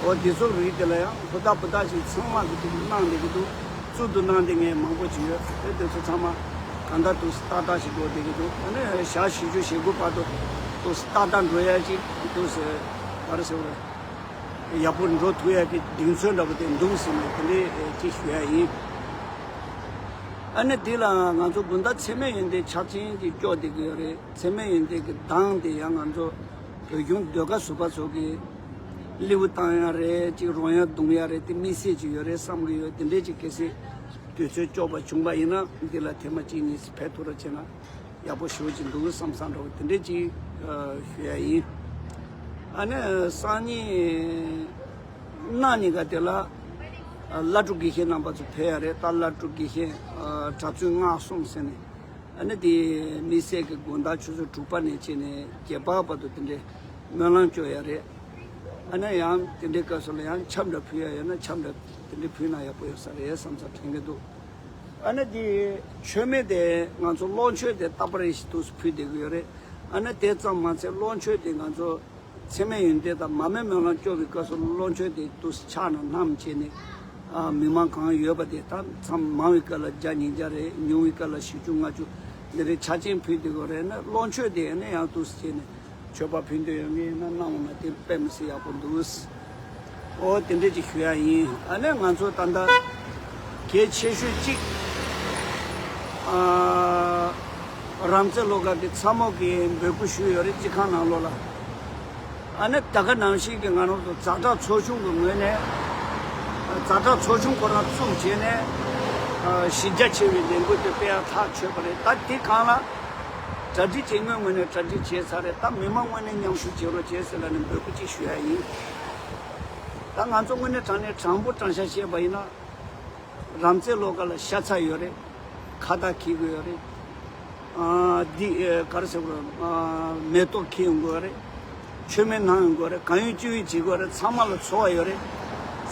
འོ་དེ་ཚོ་རིགས་དེ་ལ་ཡང་ཧུར་ཐག་ཧུར་ཐག་ཅིག་ཚང་མ་གི་ཏིག་གནང་བསྡད་ཀྱི་འདུག་བཙུགས་འདུག་གནང་བསྡད་མཁན་མང་པོ་ཅིག་ཡོད་རེད། དེ་ཚོ་ཚང་མ་གང་ལྟར་དུ་ཏག་ཏག་ཞིག་འགྲོ་བསྡད་ཀྱི་འདུག་ཨ་ནི་ཞག་བཞི་བཅུ་ཞེ་དགུ་བར་དུ་དུ་ཏག་ཏག་འགྲོ་ཡ་ཅིག་དུ་ག་རེ་ཟེར་བ་རེད། ཡག་པོ་འགྲོ་ཐུབ་ཡ་གི་གདེང་ཚོད་འདྲ་བོ་དེ་འདུག་ཟེར་ནས་དེ་འདྲའི་ཅིག་ཞུ་ཡ་ཡིན། ཨ་ནི་དེ་ལ་ང་ཚོ་དགོང་དག་མཚན་སྨད་ཡོན་ཏན་ཕྱག་ཆེན་གྱི་སྐྱོར་བསྡད་ཀྱི་ཡོད་རེད། མཚན་སྨད་ཡོན་ཏན་གྱི་གདངས་དེ་ཡང་ང་ཚོ་བོད་གཞུང་ཟློས་གར་ཟུར་པ་ཚོ་གི་ལེའུ་བཏང་ཡ་རེད། ཅིག་རོལ་དབྱངས་བརྡུང་ཡ་རེད། དེ་དམིགས་བསལ་ཅིག་ཡོད་རེད་བསམ་གྱི་ཡོད། དེ་འདྲས་ཅིག་གལ་སྲིད་དུས་ཚོད་ལྕོགས་པ་བྱུང་པ་ཡིན་ན་འདི་ལ་ཐེངས་མ་གཅིག་གཉིས་ཕེབས་ཐུབ་ར་བྱས་ན་ཡག་པོ་ཞེ་པོ་ཅིག་འདུག་བསམ་བསམ་འདྲ་བོ་དེ་འདྲས་ཅིག་ཞུ་ཡ་ཡིན། ཨ་ནི་སང་ཉིན་གནངས་ཉིན་ག་དེ་ལ་བླ་སྤྲུལ་དགེ་བཤེས་རྣམ་པ་ཚོ་ཕེབས་ཡ་རེད། ད་བླ་སྤྲུལ་དགེ་བཤེས་གྲྭ་བཙུན་སྔགས་གསུམ་ཟེར་ནས། ཨ་ནི་དེ་དམིགས་བསལ་གྱི་དགོང་དག་ཆུ་ཚོད་དྲུག་པ་ནས་བྱས་ནས་བརྒྱད་པ་བར་དུ་དེ་འདྲའི་སྨོན་ལམ་སྐྱོར་ཡ་རེད། ཨ་ནི་ཡང་དེ་འདྲའི་སྐབས་སུ་ལ་ཡང་ཆབ་འདྲ་ཕུལ་ཡ་ཡོད་ན་ཆབ་འདྲ་དེ་འདྲའི་ཕུལ་ན་ཡག་པོ་ཡོད་ས་རེད་བསམ་ས་དྲན་གྱི་འདུག་ཨ་ནི་དེ་མཆོད་མེ་དེ་ང་ཚོ་གློག་མཆོད་དེ་རྟག་པར་རེ་ཞིག་ཏུ་ཕུལ་བསྡད་ཀྱི་ཡོད་རེད། ཨ་ནི་དེ་ཙམ་མ་ཚད་གློག་མཆོད་དེ་ང་ཚོ་མཚན་སྨད་ཡོན་ཏན་དང་མར་མེ་སྨོན་ལམ་སྐྱོར་བའི་སྐབས་སུ་གློག་མཆོད་དེ་དུ་ཕྱག་ན་བསྣམས་བྱས་ནས་ཨ་མི་མང་གང་ཡོད་པ་དེ་དག་མཚམས་མང་བའི་སྐབས་ལ་བརྒྱ་ཉིས་བརྒྱ་རེད། ཉུང་བའི་སྐབས་ལ་བཞི་བཅུ་ལྔ་བཅུ་འདི་རེད། ཆ་ཅན་ཕུལ་དེ་གོ་རེད་ན་གློག་མཆོད་དེ་ནས་ཡང་དུ་བྱས་ནས་མཆོད་པ་ཕུལ་འདོད་ཡོད་མཁན་ཡིན་ན་གནང་འོང་ན་དེ་དཔེ་མི་སྲིད་ཡག་པོ་འདུག་ཨོ་དེ་འདྲས་ཅིག་ཞུ་ཡ་ཡིན། ཨ་ནི་ང་ཚོ་ད་ལྟ་གལ་ཆེ་ཤོས་གཅིག་ཨ་རབ་མཛེས་ལྷོ་ཁ་གི་ཚ་མོ་གི་འབོད་སྐུལ་ཞུས་ཡོད་རེད། སྤྱི་ཁང་ནང་ལོགས་ལ། ཨ་ནི་ད་ག་ནང་བཞིན་གྱི་ང་རང་ཚོ་ཛ་དྲག་ཚོགས་ཆུང་གི་ངོས་ནས་ཛ་དྲག་ཚོགས་ཆུང་ཁོ་རང་བཙུགས་བྱས་ནས་ཨ་གཞི་རྒྱ་ཆེ་བའི་ལས་འགུལ་དེ་སྤེལ་ཡ་ཐག་ཆོད་པ་རེད། ད་དེ་སྒང་ལ་གྲ་སྒྲིག་བྱེད་མཁན་ངོས་ནས་གྲ་སྒྲིག་བྱས་ཚར་རེད། ད་མི་མང་ངོས་ནས་མཉམ་ཞུགས་བྱེད་རོགས་བྱས་ཟེར་ལབ་ནས་འབོད་སྐུལ་ཅིག་ཞུ་ཡ་ཡིན། ད་ང་ཚོ་དངོས་གནས་དྲང་གནས་དྲང་པོ་དྲང་བཞག་བཤད་པ་ཡིན་ན། རབ་མཛེས་ལྷོ་ཁ་ལ་ཤ་ཚ་ཡོད་རེད། ཁ་བཏགས་འཁྱེར་གྱི་ཡོད་རེད། ཨ་འདི་ཨེ་ག་རེ་ཟེར་དགོས་རེད། ཨ་མེ་ཏོག་འཁྱེར་ཡོང་གི་ཡོད་རེད། མཆོད་མེ་གནང་ཡོང་གི་ཡོད་རེད། གང་ཡོད་ཅི་ཡོད་བྱེད་ཀྱི་ཡོད་རེད། ཚང་མ་ལ་ཚོར་བ་ཡོད་རེད།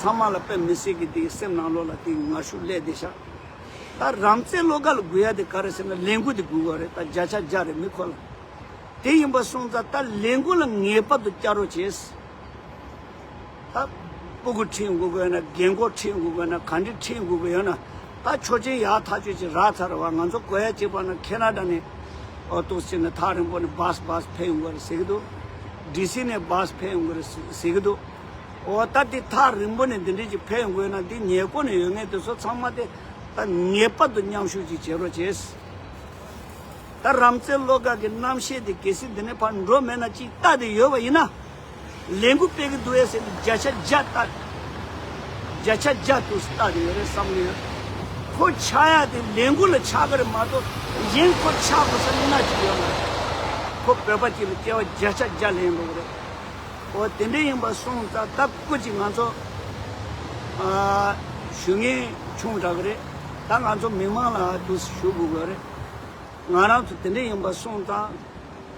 ཚང་མ་ལ་དཔེ་མི་སྲིད་ཀྱི་དེ་སེམས་ནང་ལོགས་ལ་དེ་ངར་ཤུགས་སླེབས་བསྡད་ཤག་ད་རང་བཙན་བློ་དགའ་ལ་དགོས་ཡ་དེ་ག་རེ་ཟེར་ན་ལས་འགུལ་དེ་དགོས་པ་རེད། ད་བརྒྱ་ཆ་བརྒྱ་རེད་མི་ཁོ་ལ། དེ་ཡིན་པ་སོང་ཙང་ད་ལས་འགུལ་ལ་ངེས་པར་དུ་བསྐྱར་རོགས་བྱེད། ད་སྤུ་གུ་ཁྲིད་དགོས་དགོས་ན་རྒན་གོག་ཁྲིད་དགོས་དགོས་ན་ག་འདྲ་ཁྲིད་དགོས་དགོས་ཡོད་ན་ད་ཆོག་མཆན་ཡག་ཐག་ཆོད་ཅིག་རག་ཚར་བ། ང་ཚོ་གོ་ཡ་གཅིག་པ་ན་ཁེ་ན་ཌ་ནས་ཨོ་ཏོག་ཙམ་ནས་ཐག་རིང་པོ་ནས་བཱས་བཱས་ཕེབས་ཡོང་གི་རེད་ཟེར་གི་འདུག་ཌི་སི་ནས་བཱས་ཕེབས་ཡོང་གི་རེད་ཟེར་གི་འདུག་ཨོ་ད་དེ་ཐག་རིང་པོ་ནས་འདི་འདྲས་ཅིག་ཕེབས་ཡོང་དགོས་ན་འདི་ཉེ་འཁོར་ནས་ཡོད་མཁན་དེ་ཚོ་ཚང་མ་དེ་ད་ངེས་པར་དུ་མཉམ་ཞུགས་ཅིག་བྱེད་རོགས་བྱེད། ད་རང་བཙན་བློ་དགའ་གི་རྣམ་ཤེས་དེ་གལ་སྲིད་འདི་ནས་ཕར་འགྲོ་མེད་ན་ཅིག་ལྟ་དེ་ཡོད་པ་ཡིན་ན། ལས་འགུལ་སྤེལ་གི་འདུག་ཨེ་ཟེར་ནས་བརྒྱ་ཆ་བརྒྱ་ལྟ། བརྒྱ་ཆ་བརྒྱ་དུ་ལྟ་དེ་ཡོད་རེད་བསམ་གི་ཡོད། ཁོ་ཆགས་ཡ་དེ་ལས་འགུལ་ལ་ཆགས་གི་རེད་མ་གཏོགས་གཞན་ཁོ་ཆགས་དགོས་ས་སྣ་གཅིག་ཡོད་མ་རེད། ཁོ་བོད་པ་གཅིག་ལ་སྐྱེ་བ་བརྒྱ་ཆ་བརྒྱ་ལེན་འགྲོ་གི་རེད། འོ་དེ་འདྲ་ཡིན་པ་སོང་ཙང་ད་སྐུ་གཅིག་ང་ཚོ་ཨ་ཞུ་མཁན་ཆུང་དྲགས་གི་རེད། ད་ང་ཚོ་མི་མང་ལ་དུ་ཞུ་དགོས་གི་རེད། ང་རང་ཚོ་དེ་འདྲ་ཡིན་པ་སོང་ཙང་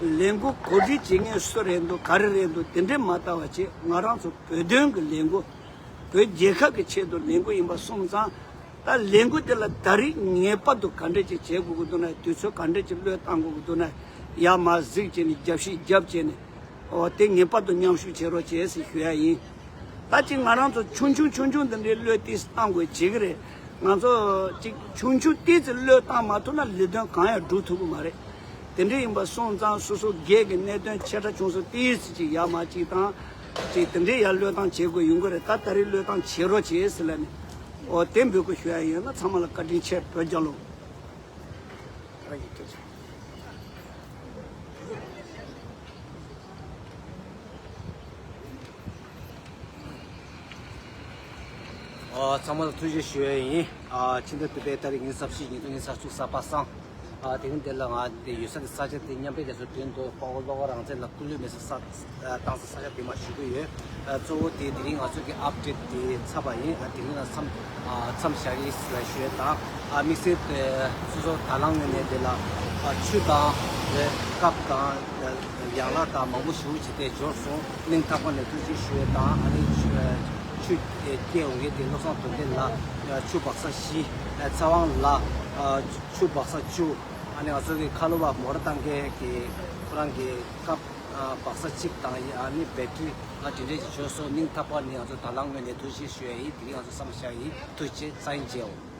ལས་འགུལ་གོ་སྒྲིག་བྱེད་མཁན་སུ་རེད་འདུག་ག་རེ་རེད་འདུག་དེ་འདྲ་མ་ལྟ་བ་བྱེད། ང་རང་ཚོ་བོད་དོན་གྱི་ལས་འགུལ་བོད་རྒྱལ་ཁབ་ཀྱི་ཆེད་དུ་ལས་འགུལ་ཡིན་པ་སོང་ཙང་ད་ལས་འགུལ་དེ་ལ་ད་རེས་ངེས་པར་དུ་ག་འདྲ་ཅིག་བྱེད་དགོས་ཀྱི་འདུག་ན་དུས་ཚོད་ག་འདྲ་ཅིག་བློས་བཏང་དགོས་ཀྱི་འདུག་ན་ཡར་མར་གཟིགས་བྱས་ནས་རྒྱབ་བཤིག་རྒྱབ་བྱས་ནས། འོ་དེ་ངེས་པར་དུ་མཉམ་ཞུགས་བྱེད་རོགས་བྱེད་ཟེར་ཞུ་ཡ་ཡིན། ད་ཅིག་ང་རང་ཚོ་ཆུང་ཆུང་ཆུང་ཆུང་འདི་འདྲའི་བློས་ཏིས་བཏང་དགོས་བྱེད་ཀྱི་རེད། ང་ཚོ་ཅིག་ཆུང་ཆུང་ཏིས་ཙི་བློས་བཏང་མ་ཐུབ་ན་ལས་དོན་གང་ཡང་སྒྲུབ་ཐུབ་ཀྱི་མ་རེད། དེ་འདྲ་ཡིན་པ་སོང་ཙང་སོ་སོ་སྒེར་གྱི་གནད་དོན་ཆེ་ཕྲ་ཆུང་གསུམ་ཏིས་ཙི་ཅིག་ཡར་མར་ཅིག་དང་། ཅིག་དེ་འདྲའི་ཡར་བློས་བཏང་བྱེད་དགོས་ཡོང་གི་རེད། ད་ད་རེས་བློས་བཏང་བྱེད་རོགས་བྱེད་ཟེར་ལབ་ནས། འོ་དེ་འབོད་སྐུལ་ཞུ་ཡ་ཡིན་ན་ཚང་མ་ལ་བཀའ་དྲིན་ཆེ། བོད་རྒྱལ་ལོ། ཨ། ཚང་མ་ལ་ཐུགས་རྗེ་ཞུ་ཡ་ཡིན། ཨ། ཕྱི་ཟླ་དྲུག་པའི་ཏ་རིག་ཉི་ཤུ་རྩ་བཞི་ཉིས་སྟོང་ཉི་ཤུ་རྩ་དྲུག་གཟའ་པ་སངས། ཨ། དེ་རིང་འདི་ལ་ང་འདི་ཡོད་ས་གི་ས་ཆ་དེ་མཉམ་འབྲེལ་རྒྱལ་ཚོགས་མདུན་དུ་དཔའ་བོ་བློ་དགའ་རང་བཙན་ལ་སྐུ་ལུས་མེ་སྲེག་ས་བཏང་ས་ས་ཆ་འདི་མ་ཞུ་གི་ཡོད། ཨ། གཙོ་བོ་དེ་དེ་རིང་ང་ཚོ་གི་ཨཔ་ཌེཊ་དེ་ཚར་བ་ཡིན། ཨ། དེ་རིང་ལ་མཚམས་ཨ། མཚམས་བཞག་གི་ཡིན་ཟེར་ཞུ་ཡ་དང་། ཨ། དམིགས་བསལ་དེ་སོ་སོ་དང་བླངས་ངོས་ནས་དེ་ལ་ཨ། ཆུ་དང་། ཨ། ཀབ་དང་། ཨ། ཡང་ལག་དང་མང་པོ་ཞེ་པོ་ཅིག་དེ་འབྱོར་སོང་། སྙིང་ཐག་པ་ནས་ཐུགས་རྗེ་ཞུ་ཡ་དང་། ཨ་ནི་ཆུ་ཆུ་སྐྱེལ་འོང་མཁན་དེ་བློ་བཟང་དོན་ལྡན་ལགས་ཆུ་སྦག་ས་བཞི། ཚེ་དབང་ལགས་ཆུ་སྦག་ས་བཅུ། ཨ་ནི་ང་ཚོ་གི་ཁ་ལོ་བ་མོ་ཊ་བཏང་མཁན་གྱི་ཁོ་རང་གི་ཀབ་སྦག་ས་གཅིག་དང་། ཨ་ནི་བེ་ཊི་རི་དེ་འདྲས་ཀྱི་འབྱོར་སོང་། སྙིང་ཐག་པ་ནས་ང་ཚོ་དང་བླངས་ངོས་ནས་ཐུགས་རྗེ་ཞུ་ཡ་ཡིན། དེ་རིང་ང་ཚོ་མཚམས་བཞག་ཡིན། ཐུགས་རྗེ་ཆེ། ས་ཡིན་མཇལ་འོང་།